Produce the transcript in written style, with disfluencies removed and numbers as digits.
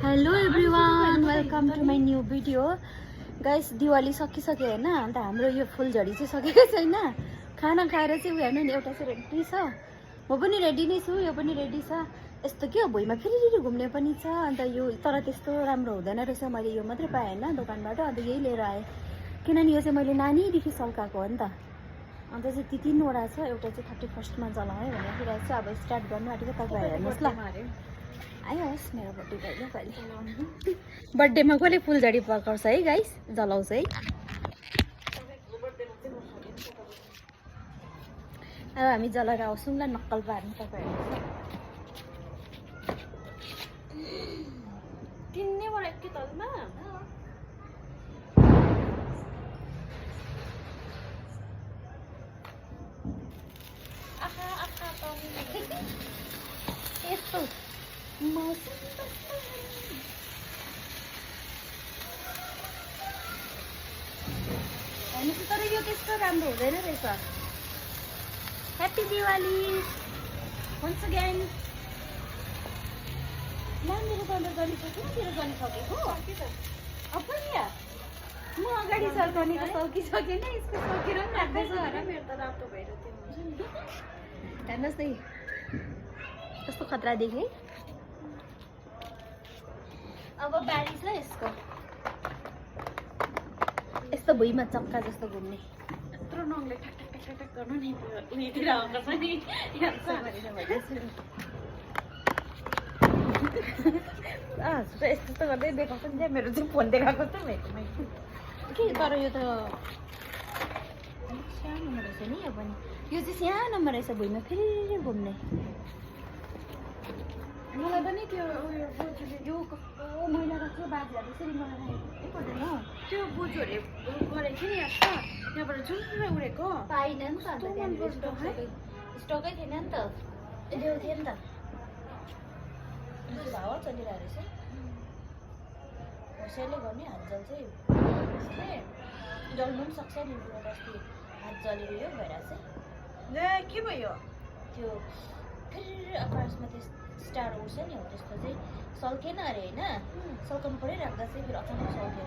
Hello everyone, welcome to my new video. Guys, Diwali सकिसक्यो होइन। अन्त हाम्रो यो फुलझडी चाहिँ सकेको छैन। खाना खाएर चाहिँ हेर्नु नि, एउटा चाहिँ रेडी छ, म पनि रेडी नै छु, यो पनि रेडी छ। यस्तो के हो, भुइँमा फेरि घुम्ने पनि छ। अन्त यो तर त्यस्तो राम्रो हुँदैन रहेछ। मैले यो मात्रै पाएँ होइन दोकानबाट, अन्त यही लिएर आएँ। किनभने यो चाहिँ मैले नानीदेखि सल्काएको हो नि त। अन्त चाहिँ ती 3वटा छ, एउटा चाहिँ 31st जलाएँ भनेर चाहिँ अब स्टार्ट गर्नु आँटेको। तपाईँ हेर्नुहोस् ल, आयोस् मेरो बर्थडे कहिले कहिले बर्थडेमा कसले फुलझडी पकाउँछ है गाइस, जलाउँछ है। अब हामी जलाएर आउँछौँ ल, नक्कल पार्नु तपाईँहरू। किन्नेबाट एक तलमा यस्तो तर यो त्यस्तो राम्रो हुँदैन रहेछ। Happy Diwali once again. मेरो कलर गरिसक्यो, मेरो गरिसकेको अब पनि म अगाडि सर्काउने त सकिसकेन, यसको सकेर पनि राख्दैछ। मेरो त रातो भएर त्यो हेर्नुहोस् है, कस्तो खतरा देखेँ। अब बारी छ यसको, यस्तो भुइँमा चक्का जस्तो घुम्ने। यत्रो नङले ठ्याक ठ्याक ठ्याक ठ्याक गर्नु नि, उनीतिर आउँछ नि यस्तो गर्दै देखाउँछ नि। मेरो चाहिँ फोन देखाएको त भेटमै के, तर यो त सानोमा रहेछ नि। यो पनि यो चाहिँ सानोमा रहेछ, भुइँमा फेरि घुम्ने। मलाई पनि त्यो उयो बोजूले यो कस्तो मैला राख्यो, बाजेहरूले यसरी मलाई पर्दैन। त्यो बोजूहरूले गरेको थियो नि यहाँ, त्यहाँबाट जुन उडेको पाइन नि त, स्टकै थिएन नि त, ल्याउ थियो नि त। हावा चलिरहेको रहेछ, होसियारले गर्ने। हात जल चाहिँ जल्नु पनि सक्छ नि, अस्ति हात जलेर यो भइरहेको छ। के भयो त्यो फेरि आकाशमा त्यो स्टार उड्छ नि, हो त्यस्तो चाहिँ सल्केन अरे होइन। सल्काउनु पऱ्यो, राख्दा चाहिँ फेरि अचानक सल्केर